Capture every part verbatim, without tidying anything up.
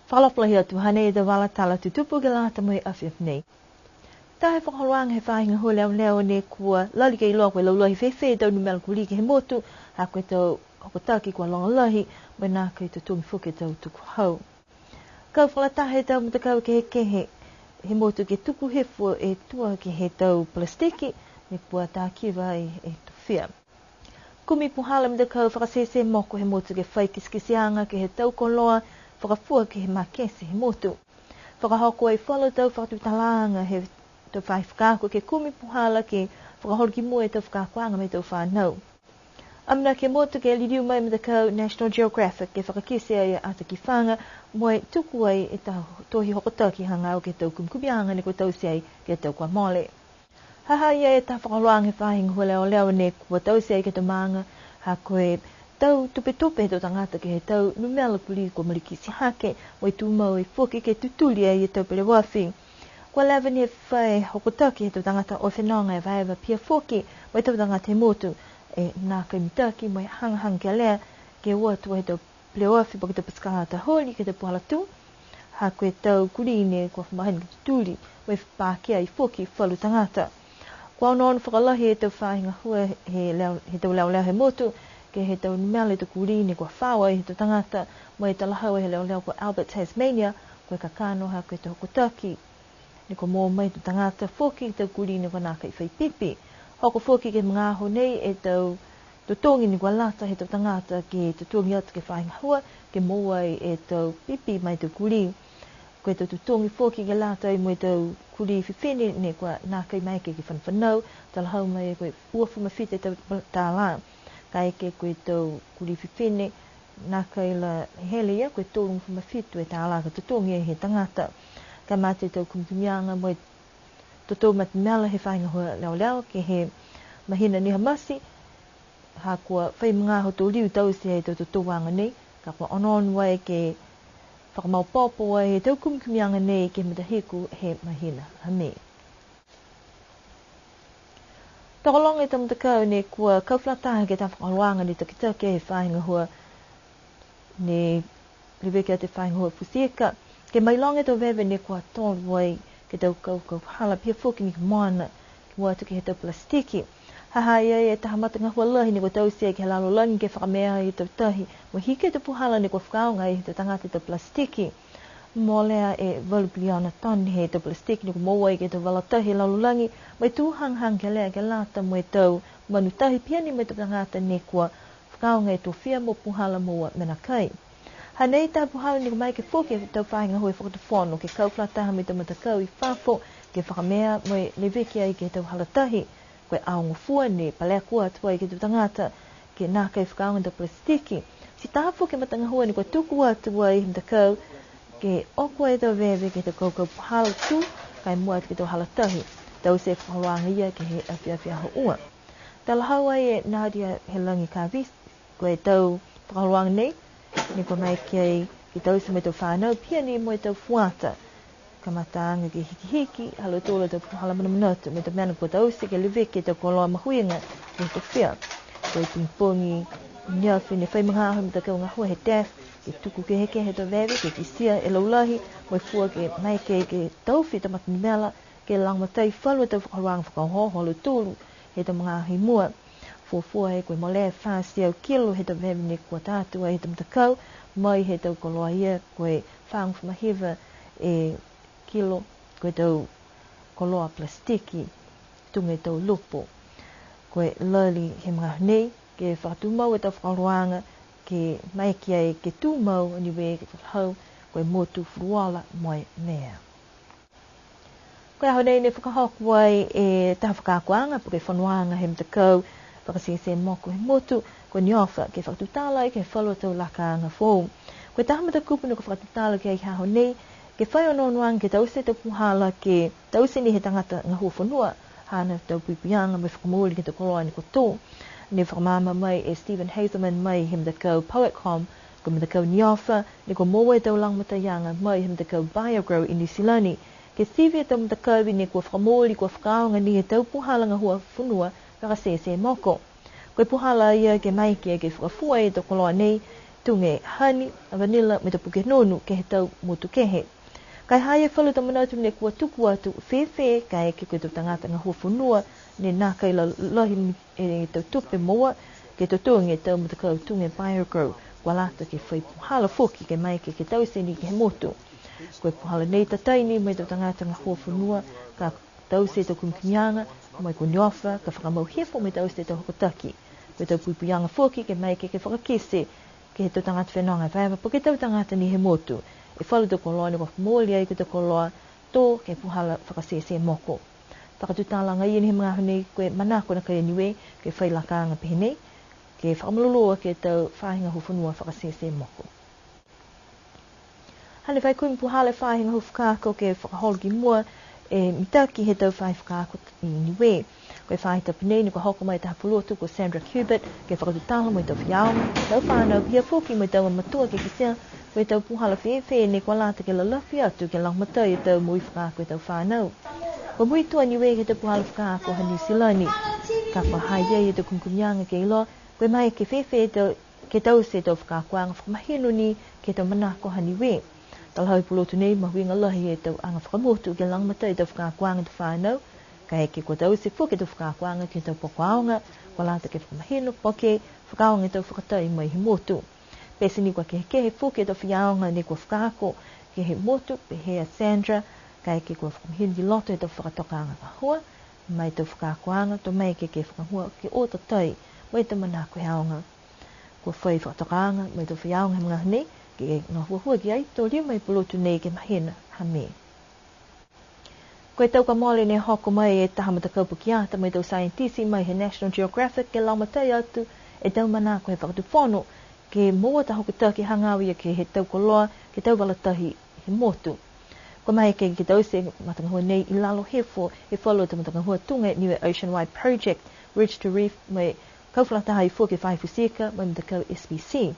Fakaalofa lahi atu, hanei e tau vala tala tutupu ke lata mo e afiafi nei. Taha e fakaholoaga he faahi gahua leoleo ne kua lali ke iloa ko e laulahi fēfē e tau numela kulī ke he motu, ha ko e tau hokotaki kua loga lahi, mo e nākai totogi foki e tau tukuhau. Kau fakalataha e tau matakau kehekehe he motu ke tuku hifo e tua ke he tau palasitiki, ne kua takiva ai e tofia. Kumi puhala e matakau fakasese moko he motu ke fai kitekiteaga ke he tau koloa fakafua ke he makete he motu. Fakahoko ai falu tau fakatutalaaga he tau faahi fakaako ke kumi puhala ke fakaholo ki mua e tau fakaakoaga mo e tau fanau. Amanaki e motu ke liliu mai e matakau National Geographic ke fakakite ai e ata kifaga mo e tuku ai e tau tohi hokotaki hagaao ke he tau kumikumiaga ne kua taute ai ke he tau kua mole. Ha ha i ai e taha fakaholoaga he faahi gahua leoleo ne kua taute ai ke he tau maaga, ha ko e tau tupetupe he tau tagata ke he tau numela kulī kua malikiti hake, mo e tumau ai foki ke tutuli ai e tau peleoafi. Kua leva ni e fai hokotaki he tau tagata o fenoga evaeva pihia foki mo e tau tagata he motu, e nākai mitaki mo e hagahaga kelea ke o atu he tau peleoafi po ke tau pasikala taholi ke he tau puhala tū, ha ko e tau kulī ne kua fa mahani ke tutuli, mo e pakia ai foki falu tagata. Kua onoono fakalahi e tau faahi gahua he leo-, he tau leoleo he motu, ke he tau numela he tau kulī ne kua fao ai he tau tagata, mo e talahau he leoleo ko Albert Tasmania, ko e kakano ha ko e tau hokotaki ne kua moua mai he tau tagata foki e tau kulī ne kua nākai fai pipi. Hoko foki ke he magaaho nei e tau totogi ne kua lata he tau tagata ke totogi atu ke he faahi gahua, ke moua ai e tau pipi ma e tau kulī. Ko e tau totogi foki ke lata ai mo e tau kulī fifine ne kua nākai maeke ke fanafanau, talahau mai ko e uafulu ma fitu e tau tālā. Kaeke ko e tau kulī fifine, nākai la hele ia, ko e tolugofulu ma fitu e tālā ka totogi he tagata. Kamata e tau kumikumiaga mo e totou matamela he faahi gahua leoleo ke he mahina ne ha mate, ha kua fai magaaho to liu taute e tau totouaga nei, ka kua onoono ai ke fakamaopoopo ai e tau kumikumiaga nei ke he matahiku he mahina ha Me. Tokologa e tau matakau ne kua kau fakalataha ke he taha fakaholoaga ne takitaki he faahi gahua ne leveki atu e faahi gahua futi ika, ke mailoga e tau veve ne kua tolo ai ke he tau kaukau hala pihia foki ni ke moana, ke mua atu ke he tau palasitiki. Ha ha i ai e taha matagahua lahi ne kua taute ke he lalolagi ke fakamea ai e tau tahi, mo e hiki e tau puhala ne kua fakaaoga ai he tau tagata e tau palasitiki. Molea e valu piliona tone he tau palasitiki ne kua moua ai ke he tau vala tahi he lalolagi, mo e tū hagahaga kelea ke lata mo e tau manu tahi pihia ni mo e tau tagata ne kua fakaaoga e tofia mo puhala moua mena kai. Hanei e taha puhala ne kua maeke foki e tau faahi gahua he fakatufono ke kau fakalataha mo e tau matakau i fafo ke fakamea mo e leveki ai ke he tau hala tahi. Ko e aoga fua ne paleko atu ai ke he tau tagata ke nākai fakaaoga e tau palasitiki. Ti taha foki e matagahua ne kua tuku atu ai he matakau ke oko e tau veve ke he tau kaukau puhala tū, ka e mua atu ke he tau hala tahi. Taute e fakaholoaga ia ke he afiafi Aho Ua. Talahau ai e Nadia Helagi Kavis, ko e tau fakaholoaga nei ne kua maeke ai ke taute mo e tau fanau pihia ni mo e tau fuata. Kamataaga ke hikihiki ha lautolu a tau puhala manamanatu mo e tau mena kua taute ke leveki e tau koloa mahuiga ke he tofia. Ko e pogipogi ne afi ne fai magaaho e matakau gahua he TAFE ke tuku kehekehe e tau veve ke kitia e laulahi mo e fua ke maeke ke taofi e tau matanumela ke lagomatai falu a tau fakaholoaga fakaohooho ha lautolu he tau magaaho i mua. Fuafua ai ko e mole e fā e teau kilo he tau veve ne kua ta atu ai he tau matakau, mai he tau koloa ia ko e fāgofulu ma hiva e kilo, ko e tau koloa palasitiki, tuga e tau lupo. Ko e lali he magaaho nei, ke fakatumau e tau fakaholoaga, ke maeke ai ke tumau a Niue ke talahau, ko e motu fulufuluola mo e mea. Ko e aho nei ne fakahoko ai e taha fakaakoaga, po ke fonoaga he matakau fakasese moko he motu, ko NIOFA, ke fakatutala ai ke he falu a tau lakaaga foou. Ko e taha matakupu ne kua fakatutala ke he aho nei, ke fai onoonoaga ke taute e tau puhala ke taute ni he tagata gahua fonua, haana tau puipuiaga mo e fakamooli ke he tau koloa ne kua tō. Ne fakamaama mai e Stephen Hazelman mai he matakau Poetcom, ko e matakau NIOFA, ne kua moua e tau lagomataiaga mai he matakau BioGro i Niu Silani, ke sivi e tau matakavi ne kua fakamooli kua fakaaoga ni e tau puhala gahua fonua fakasese moko. Ko e puhala ia ke maeke ke fakafua e tau koloa nei, tuga e hani, vanila, mo e tau puke nonu ke he tau motu kehe. Ka e ha i ai e falu tau manatu ne kua tuku atu fēfē, kaeke ko e tau tagata gahua fonua ne nākai la-, lahi ni e tau tupe moua ke totogi e tau matakau tuga e Bio-Grow, kua lata ke fai puhala foki ke maeke ke taute ni ke he motu. Ko e puhala nei tatai ni mo e tau tagata gahua fonua ka taute e tau kumikumiaga, mo e kua ne ofo ka fakamau hifo mo e taute e tau hokotaki. Ko e tau puipuiaga foki ke maeke ke fakakite ke he tau tagata fenoga evaeva po ke tau tagata ni he motu. E falu tau koloa ne kua mooli ai ko e tau koloa tō ke he puhala fakasese moko. Fakatutala agaia ni he magaaho nei ko e manako nakai a Niue ke fai lakaaga pehē nei, ke fakamalolō aki e tau faahi gahua fonua fakasese moko. Hane fai kumi puhala e faahi gahua fakaako ke fakaholo ki mua e mitaki he tau faahi fakaako i Niue. Ko e faahi tapu nei ne kua hoko mai e taha pulotu ko Sandra Cubitt ke fakatutala mo e tau faiaoga, tau fanau, pihia foki mo e tau mamatua ke kitia ko e tau puhala fēfē ne kua lata ke lalafi atu ke lagomatai e tau moui fakaako e tau fanau. Kua muitua a Niue ke he tau puhala fakaako ha Niu Silani. Ka kua ha i ai e tau kumikumiaga ke iloa ko e maeke fēfē e tau ke taute e tau fakaakoaga fakamahino ni ke he tau manako ha Niue. Talahau he pulotu nei, mahuiga lahi e tau aga fakamotu ke lagomatai e tau fakaakoaga he tau fanau, kaeke kua taute foki e tau fakaakoaga ke he tau poko aoga, kua lata ke fakamahino po ke fakaaoga e tau fakatai mai he motu. Pete ni kua kehekehe foki e tau faiaoga ne kua fakaako ke he motu, pehē a Sandra, kaeke kua fakamahino ki loto he tau fakatokaaga gahua, ma e tau fakaakoaga, to maeke ke fakahua ke o tatai mo e tau manako he aoga. Kua fai fakatokaaga mo e tau faiaoga he magaaho nei, ke gahuahua ki ai, to liu mai e pulotu nei ke he mahina ha Me. Ko e tau kua mole ne hoko mai e taha matakau pukeata mo e tau saienitisi mai he National Geographic ke lagomatai atu e tau manako he fakatufono, ke moua taha hokotaki hagaao ia ke he tau koloa, ke he tau vala tahi he motu. Kua maeke ke taute e matagahua nei i lalo hifo he falu a tau matagahua tuga e Niue Ocean Wide Project, Ridge to Reef, mo e kau fakalataha ai foki e faahi futi ika mo e matakau S P C.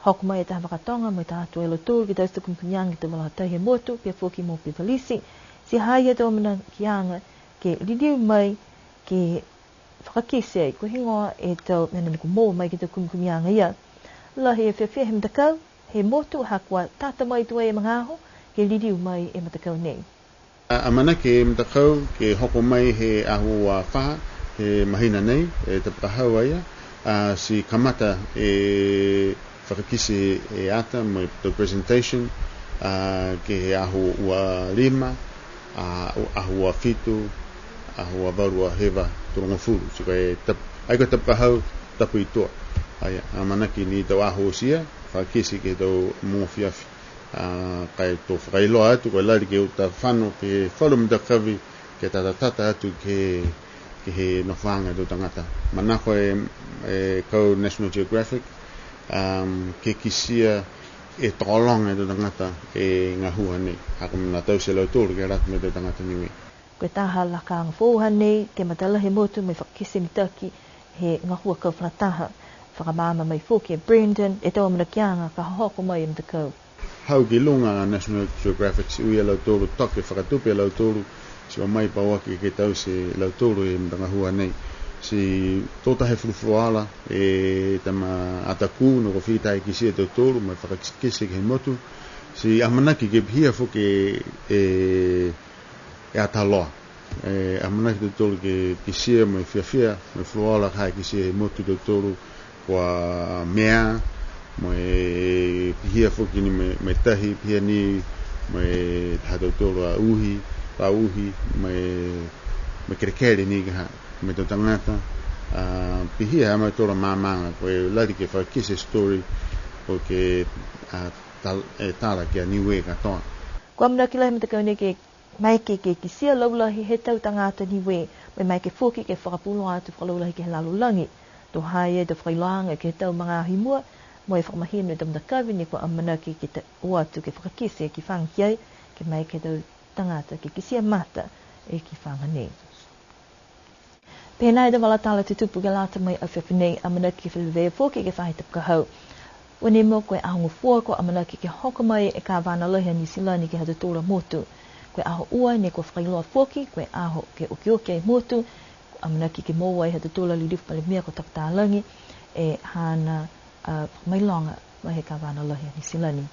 Hoko mai e taha vaka toga mo e taha atu a lautolu ke taute e kumikumiaga ke he tau vala tahi he motu, pihia foki mo Beveridge. Ti ha i ai e tau amanakiaga ke liliu mai ke fakakite ai ko e heigoa e tau mena ne kua moua mai ke he tau kumikumiaga ia. Lahi e fiafia he matakau he motu ha kua tata mai tuai e magaaho ke liliu mai e matakau nei. A, amanaki e matakau ke hoko mai he aho ua fā he mahina nei, e tapu ka hau a ia, a, ti kamata e fakakite e ata mo e tau presentation, a, ke he aho ua lima, a, aho ua fitu, aho ua valu, ua hiva, tolugofulu. Ti ko e tap-, ai ko e tapu ka hau, tapu i tua. A ia, amanaki ni tau aho oti ia, fakakite ke he tau mogo afiafi. A, ka e to fakailoa atu, ko e lali ke uta fano ke he falu matakavi, ke tatatata atu ke, ke he nofoaga he tau tagata. Manako e, e kau National Geographic, um, ke kitia e tokologa he tau tagata e gahua nei. Ha ko e mena taute e lautolu ke lata mo e tau tagata Niue. Ko e taha lakaaga foou hanei ke matalahi e motu mo e fakakite mitaki he gahua kau fakalataha. Fakamaama mai foki e Brendan e tau amanakiaga ka hohoko mai e matakau. Hau ki luga a National Geographic, ti ui a lautolu, toka e fakatupe a lautolu, ti o mai pauaki ke taute e lautolu e matagahua nei. Ti to taha e fulufuluola e tama ata kū, ne kua fita e kitia e tautolu, mo e fakakite ke he motu. Ti amanaki ke pihia foki e e ata loa. E, amanaki tautolu ke kitia mo e fiafia mo e fuluola ka kitia he motu tautolu kua mea, mo e pihia foki ni mo e, mo e tahi, pihia ni mo e ha tautolu a uhi, a uhi, mo e, mo e kelekele ni ka ha, mo e tau tagata, a, pihia ha mautolu a maamaaga, ko e lali ke fakakite e story, po ke, a, tal-, e tala ki a Niue katoa. Kua amanaki lahi e matakau nei ke maeke ke kitia laulahi he tau tagata Niue, mo e maeke foki ke fakapuloa atu fakalaulahi ke he lalolagi. To ha i ai e tau fakailoaaga ke he tau magaaho i mua, mo e fakamahino e tau matakavi ne kua amanaki ke ta-, o atu ke fakakite e kifaga ki ai, ke maeke he tau tagata ke kitia mata e kifaga nei. Pehē nai e tau vala tala tutupu ke lata mo e afiafi nei, amanaki ke feleveia foki ke he faahi tapu ka hau. Ua nimo ko e aho Gofua kua amanaki ke hoko mai e Kavana Lahi a Niu Silani ke he ha tautolu a motu. Ko e aho ua ne kua fakailoa foki, ko e aho ke okioki ai e motu, kua amanaki ke moua ai ha tautolu a Lilifu Palemia ko Toke Talagi e haana, a, fakamailoga mo e he Kavana Lahi a Niu Silani.